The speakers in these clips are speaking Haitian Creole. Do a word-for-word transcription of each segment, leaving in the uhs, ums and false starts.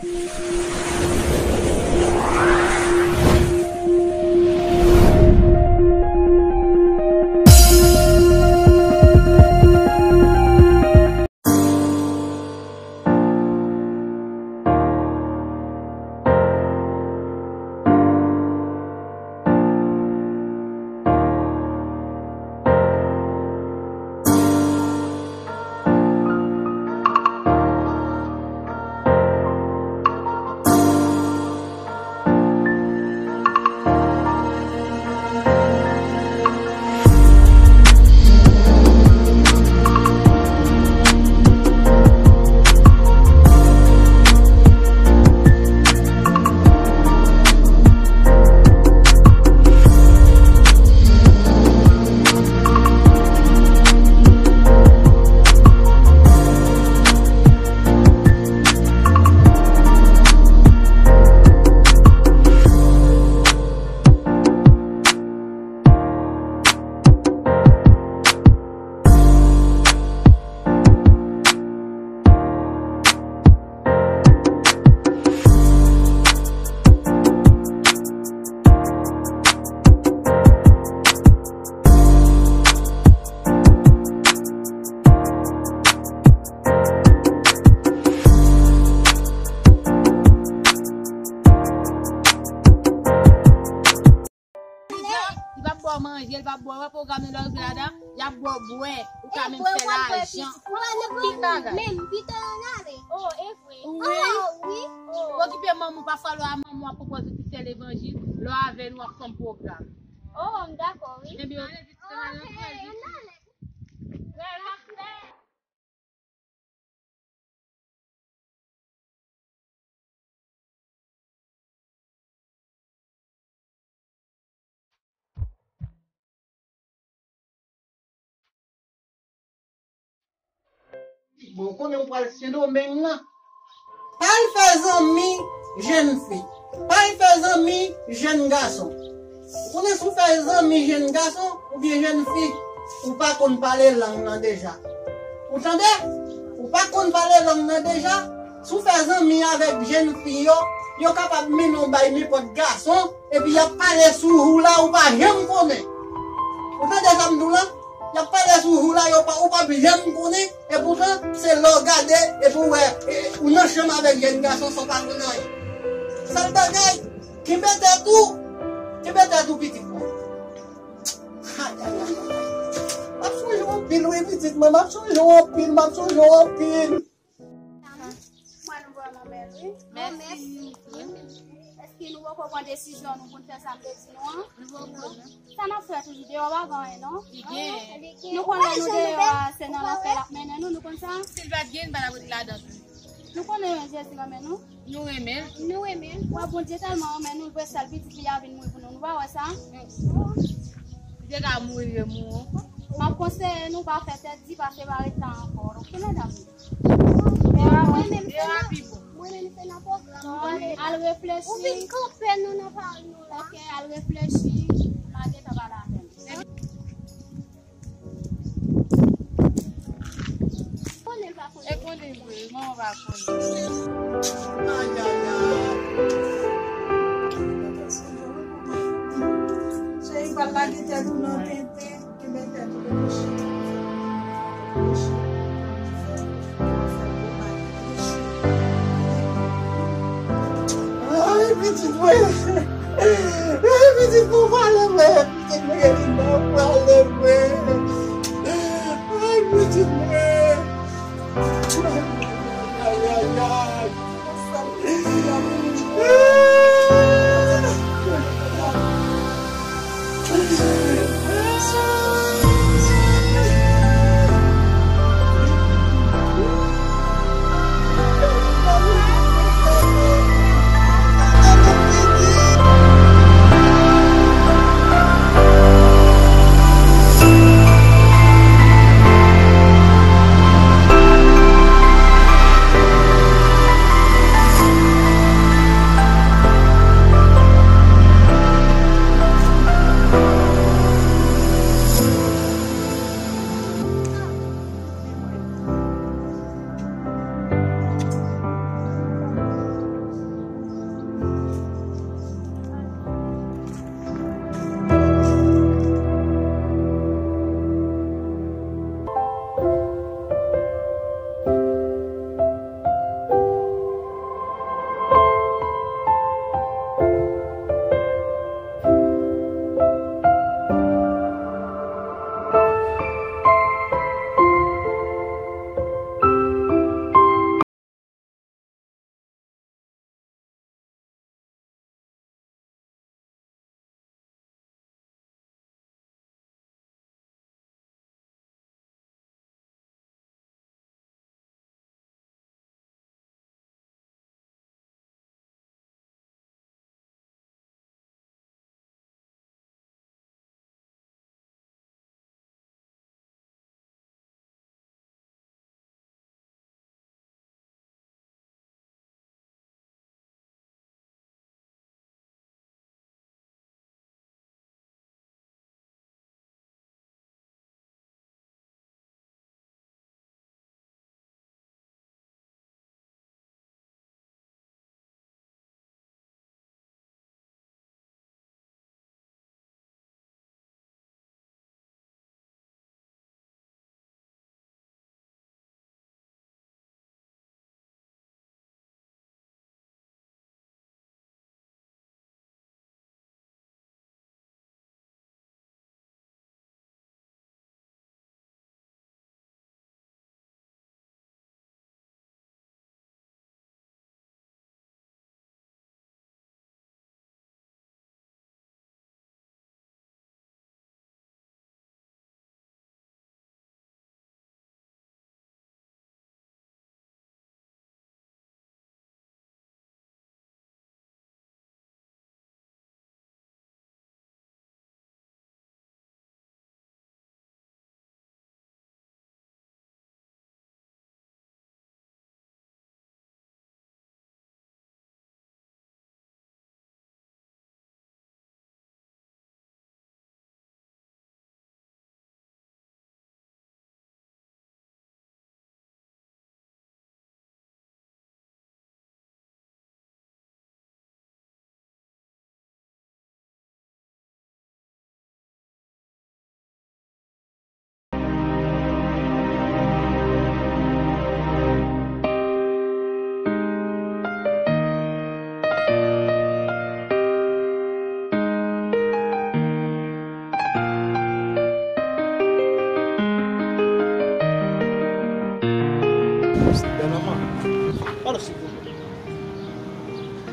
Li p ap ba w manje, li p ap ba w, wè pwogram nan lòske ladan, y ap ba w bwè, ou ka menm fè lajan. Menm pito yo lave. Oh, e vre. Wi. Oh, wi. Okipe manman w, pafwa lè w a manman w ap pwopoze w ti sè levanjil, lè w avè nou w ap fanm pwogram. Oh, m dakò, wi. Ebyen, ale vit fè lajan. Ok, n ale. Relax. Bon, ou konnen ou pral Sendomeng nan. Pa al fè zanmi jèn fi. Pa al fè zanmi jèn gason. Ou konnen si w fè zanmi jèn gason oubyen jèn fi, ou pa konn pale lang nan deja. Ou tande? Ou pa konn pale lang nan deja? Si w fè zanmi avèk jèn fi yo, yo kapab mennen w bay nenpòt gason, epi y ap pale sou ou la, ou pa janm konnen. Ou tande sa m di w la? Y ap pale sou ou la, yo pa, ou p ap janm konnen. Epoutan, se lè w gade, epi w wè, e, ou nan chanm avèk jèn gason san w pa konn anyen. Sal bagay, kenbe tèt ou, kenbe tèt ou pitit mwen. Ay, ay, ay, ay. M ap sonje w anpil, wi, pitit mwen, m ap sonje w anpil, m ap sonje w anpil. Mwen, nou vrèman bèl, wi. Mèsi. Èske nou poko pran desizyon nou pou n fè sa m te di nou an? Nou poko, non. Sa n ap fè toujou deyò pa gen anyen, non? Li gen. Nou konnen nou deyò a, se nan lanfè l ap mennen nou, nou konn sa? Si l pa t gen, n pa t ap ret ladan tou. Nou konnen Jezi renmen nou. Nou renmen l. Nou renmen l. Wè, Bondye tèlman renmen nou, l voye sèl pitit li a vin mouri pou nou. Nou pa wè sa? Li te ka mouri, mouri ankò. M ap konseye nou pa fè tèt di, pase pa ret la ankò. Oke, medam? Mwen menm se nan, mwen menm se nan pwogram. Al reflechi. Ou vin kanpe nou nan pawòl nou la. Oke, al reflechi. M a gentan pale avè l. Konnen l pa konnen. E konnen vre, manman pa konnen. Ay, ay, ay. Cheri, pa lage tèt ou nan tenten. Kenbe tèt ou, reflechi. Reflechi. Ay, pitit mwen. Ay, pitit mwen, pale mwen. Pitit mwen, Elina, pale mwen. Ay, pitit mwen. Ay, ay, ay.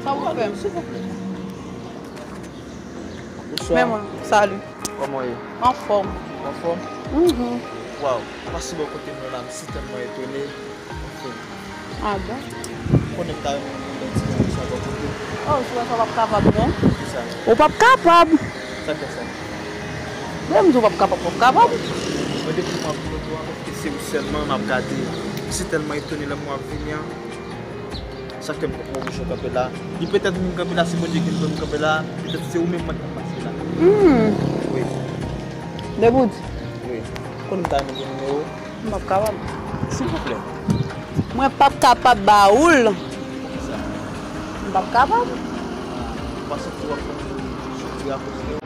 Sa w fè m, silvouplè. Bonswa. Men mwen, salut. Kòman w ye? Anfòm. Anfòm? Mhm. Waw, m pase bò kote nou la, m si tèlman etone. Anfen. Ah bon? Konnen m ta renmen yon ti jan sa bò kote. Oh, si w wè sa w p ap kapab, non? Kisa? Ou p ap kapab. Sa k fè sa? Lè m di w p ap kapab, w p ap kapab. Mwen depi m ap vin oto a, paske se ou sèlman m ap gade. M si tèlman etone lè m wè w ap vini an. Sa k fè m poko oblije kanpe la. Li petèt m kanpe la, se Bondye ki fè m kanpe la. Petèt se ou menm mwen t ap pase la. Hmm. Wi. Debout. Wi. Konnen m ta renmen gen nimewo w. M p ap kapab. Silvouplè. Mwen p ap kapab ba ou l. Poukisa? M p ap kapab. Ou pa santi w ap fè m soufri akoz de ou?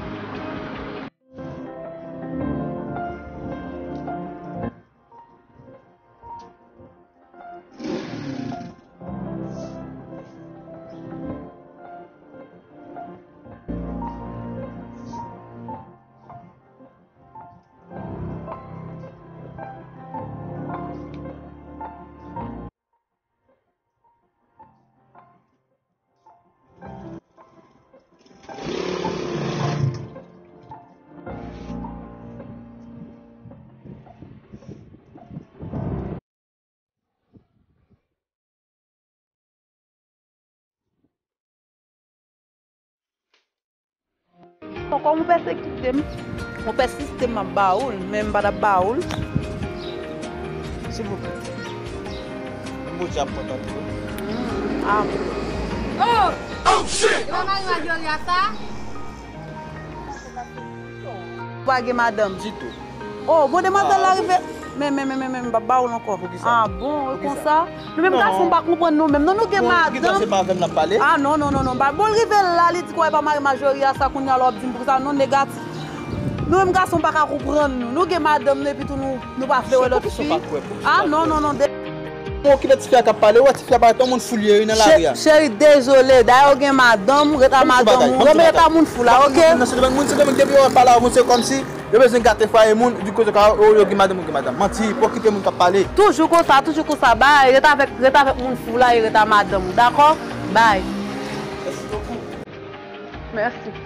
Kòm ou pèsekite m, ou pèsiste m, m ap ba ou l, men m pa t ap ba ou l. Silvouplè. Menm Bondye ap kontan tou. Hmm, ah. Oh! Oh, shit! E pa mari Marjorie a sa? Ou pa gen madanm? Ditou. Oh, bon, demwazèl la rive. Men, men, men, men, men, m p ap ba ou l ankò. Poukisa? Ah bon, e konsa? Nou menm gason, m pa konprann nou menm. Non, nou gen madanm. Poukisa se pa avè m l ap pale? Ah, non, non, non, non. Bon, l rive la, li di kwè pa mari Majori a sa, kounye a la w ap di m poukisa? Non, negatif. Nou menm gason, m pa ka konprann nou. Nou gen madanm nou, epi tou nou, nou pa vle wè lòt fi. Ah, non, non, non. Bon, kilè tifi a k ap pale? Ou wè tifi a parèt yon moun fou li ye wi nan lari a. Cheri, dezole. Dayè, ou gen madanm, ret a madanm ou. Renmen ret a moun fou la, oke? Nan se devan moun, se devan depi yo pale avè w, se kòmsi yo bezwen gate fwaye moun, di kote ka, oh, yo gen madanm, yo gen madanm. Manti, pa okipe moun k ap pale. Toujou konsa, toujou konsa. Bay, ret avèk, ret avèk moun fou la e ret a madanm ou, dakò? Bay. Mèsi.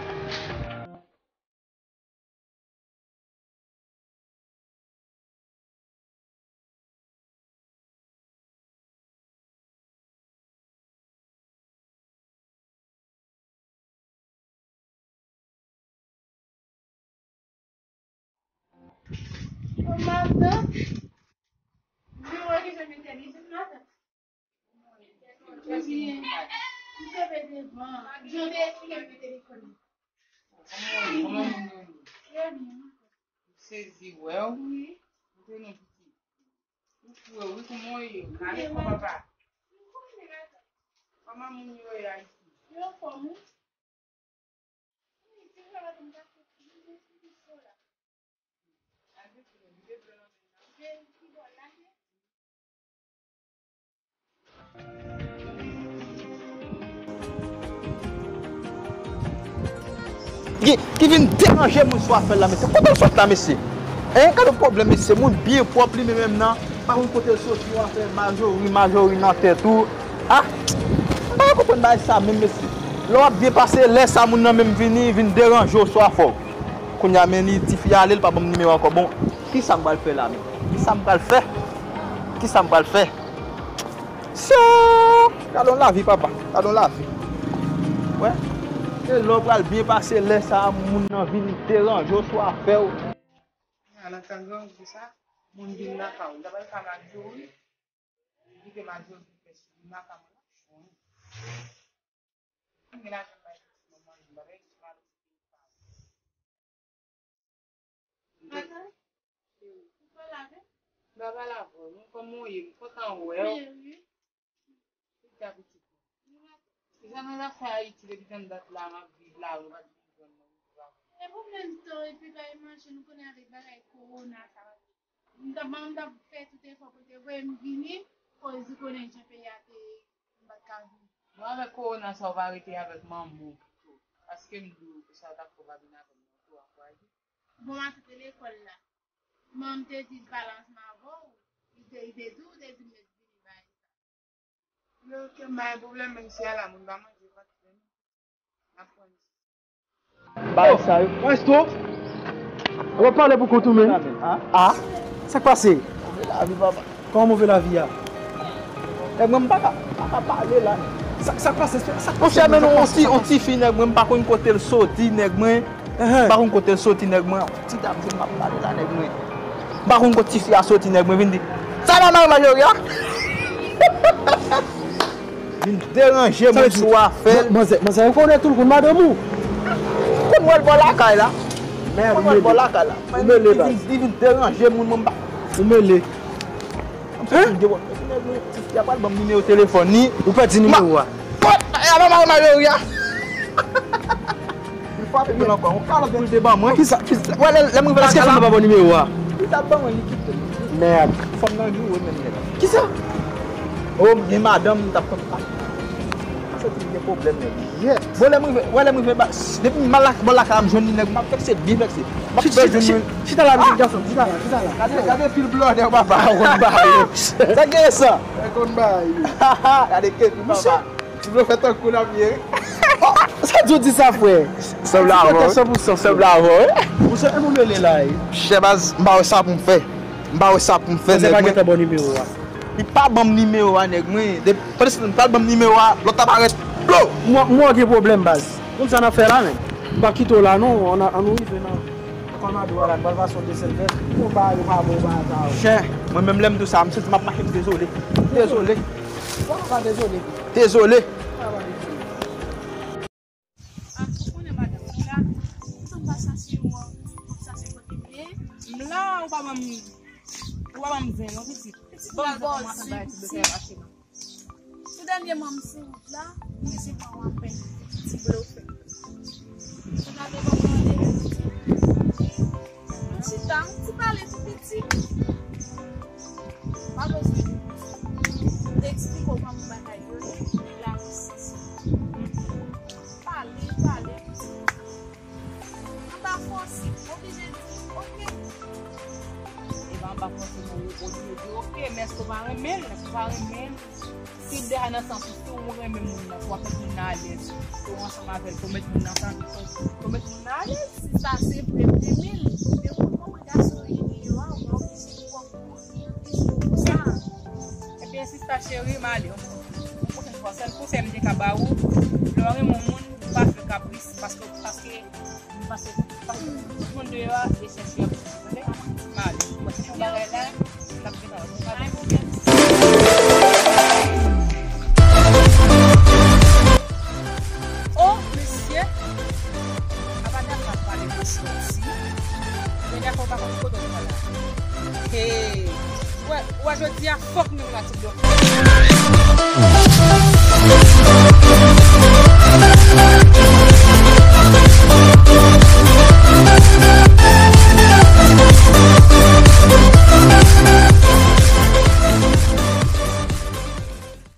Madan, mwen wè ke jan m entèlijant madan. Ebyen, m seve devan. Jan w te esplike m nan telefòn nan. Kòman w ye? Kòman moun yo ye? Trè byen. M sezi wè w. Wi. Montre nou pitit. Ou fou wi, kòman w ye? Kale fò papa. Kòman moun yo ye Ayiti? Yo anfòm wi. Ki, ki vin deranje moun sou afè l la, mesye. Kote l sot la, mesye? Hein? Gade pwoblèm, mesye. Moun byen pwòp, li menm menm nan. Pa konn kote l soti, w ap fè Majori, Majori nan tèt ou. Ah! M pa konprann bagay sa menm, mesye. Lè w ap byen pase, lè sa moun nan menm vini, vin deranje w sou afè w. Kounye a, men li, tifi a ale, li pa ban m nimewo ankò. Bon, kisa m pral fè la menm? Kisa m pral fè? Kisa m pral fè? So, gade yon lavi, papa. Gade yon lavi. Wè. E lè w pral byen pase, lè sa a, moun nan vin deranje w sou afè w. An atan grangou sa, moun vin lakay ou. L ap al ka Majori. Li kite Majori vin fè sou vin lakay mwen. Mwen gen lajan bay pitit mwen manje, m pa bay pitit mwen ale sou peyi pa m. Madan, ou pale avè m? M pa pale avè w, non, kòman w ye? M kontan wè w. Wi, wi. Ki ta pitit mwen? Jan nan zafè Ayiti, depi tann dat la, m ap viv la, ou pa t vin jwenn mwen, m viv avè w. E pwoblèm tan, epi bay manje, nou konnen avèk bagay kowona sa. M t ap, m t ap fè tout efò pou l te voye m vini, koz ou konnen jan peyi a te ye, m pa t ka vini. Bon, avèk kowona sa, ou pa rete avèk manman w pito. Paske m di w, sa w t ap fè, w pa vin avè m nan tou anplwaye. Bon, m ap site lekòl la. Manman m te di l pa lansman avè w, li te, li te di w, te di m mèt vini bay sa. Yo, ke m bay pwoblèm, menm si a la moun pa manje vant Bagay sa yo. Maestro, w ap pale pou kont ou menm? Ah, sa k pase? Kòman move lavi a? Nèg mwen, m pa ka, pa ka pale la. Sa, sa k pase? Sa k pase? Monchè, men yon ti, yon ti fi, nèg mwen, m pa konn kote l soti, nèg mwen. M pa konn kote l soti, nèg mwen. Ti dam, m ap pale la, nèg mwen. M pa konn kote ti fi a soti, nèg mwen, vin di, "Sa va, Marie Marjorie a?" Vin deranje moun sou afè l. Manzè, manzè rekonèt ou, l konn madanm ou. Konn wè l bò lakay la. Konn wè l bò lakay la. Ou mele, baz. Li vin deranje moun, mwen m pa. Ou mele. Hein? Ti fi a pral ban m nimewo telefòn li. Ou pèdi nimewo a. Kot? E a mama Mayoria. Li frape pou l ankò. Yon kalòt pou l te ban mwen. Kisa? Kisa? Wè, lè, lè m rive lakay la. Èske fanm nan pa ban nimewo a? Li t ap ban mwen, li kite. Mèd. Fanm nan gwo menm nèg. Kisa? Oh, m gen madanm, m t ap konn pa. Sa ti gen pwoblèm nèg. Bon, lè m rive, wè, lè m rive, depi m al bò lakay la, m jwenn li nèg, m ap vèkse, byen vèkse. M ap fè jwenn mwen. Chita la, pitit gason, chita la, chita la. Gade, gade pil blòdè papa a konn ba yo. Sa gen sa? Sa konn ba yo. Gade kepi papa. Ti vle fè tankou l ap ye. Sa di w di sa, frè. Sanble avè w. Sanble avè w. Monchè, e mwen mele la, e. Chè baz, m pa wè sa pou m fè. M pa wè sa pou m fè, nèg mwen. Manzè pa gentan ba w nimewo a. Li pa ban m nimewo a, nèg mwen. Depi, pandan se tan, li pa ban m nimewo a, lòt la parèt. Blo! Mwen, mwen gen pwoblèm, baz. Konn sa n ap fè la, menm. M pa kite w la, non. Ann, ann nou rive nan kòmando a la, n pral pase yon desèt vèt. Ou pa, ou pa bon, ou pa ta. Chè, mwen menm lè m di w sa, m santi m ap mache, m dezole. M dezole. Ou pa dezole. Dezole. Ah, ou konnen madanm mwen la, m pa chache ou an, m ap chache kote m ye. M la, ou pa ban m, ou pa ban m zen, non, pitit. Pitit la gòl, pitit. Tou dènyèman, m sou wout la, m se pa w apèn, ti blofè. Ou gade kòman m ande pitit. M chita, m ti pale tou piti. Pa bezwen di piti. M te eksplike w kòman bagay yo ye, la misisi. Pale, pale, piti. M pa fòse, oblije di, oke. E pa m pa fòse non, ou oblije di, oke, men èske w pa renmen l? Èske w pa renmen l? Si w deja nan sans ou, si w renmen moun nan, pou w ap met moun nan alèz, pou w ansanm avè l, pou w met moun nan san, pou w met moun nan alèz. Si sa se vre, m renmen l. Men ou konn kòman gason yo ye deyò a, ou pa oblije pou w ap kouri anpil pou sa. Ebyen, sista cheri, m ale. Yon pwochèn fwa, sèl konsèy m te ka ba ou, lè w renmen yon moun, pa fè kapris, paske, paske Pase, pase tout moun deyò a e chèche yon pitit, tande? M ale. Mwen se yon bagay la, n ap gentan wè. Bye, bye. Oh, mesye. Apa dat m ap pale de sòti. Dènyè fwa w pa konn kote w pral la. Hey. Wè, wè, jodi a, fòk nou la ti blòk.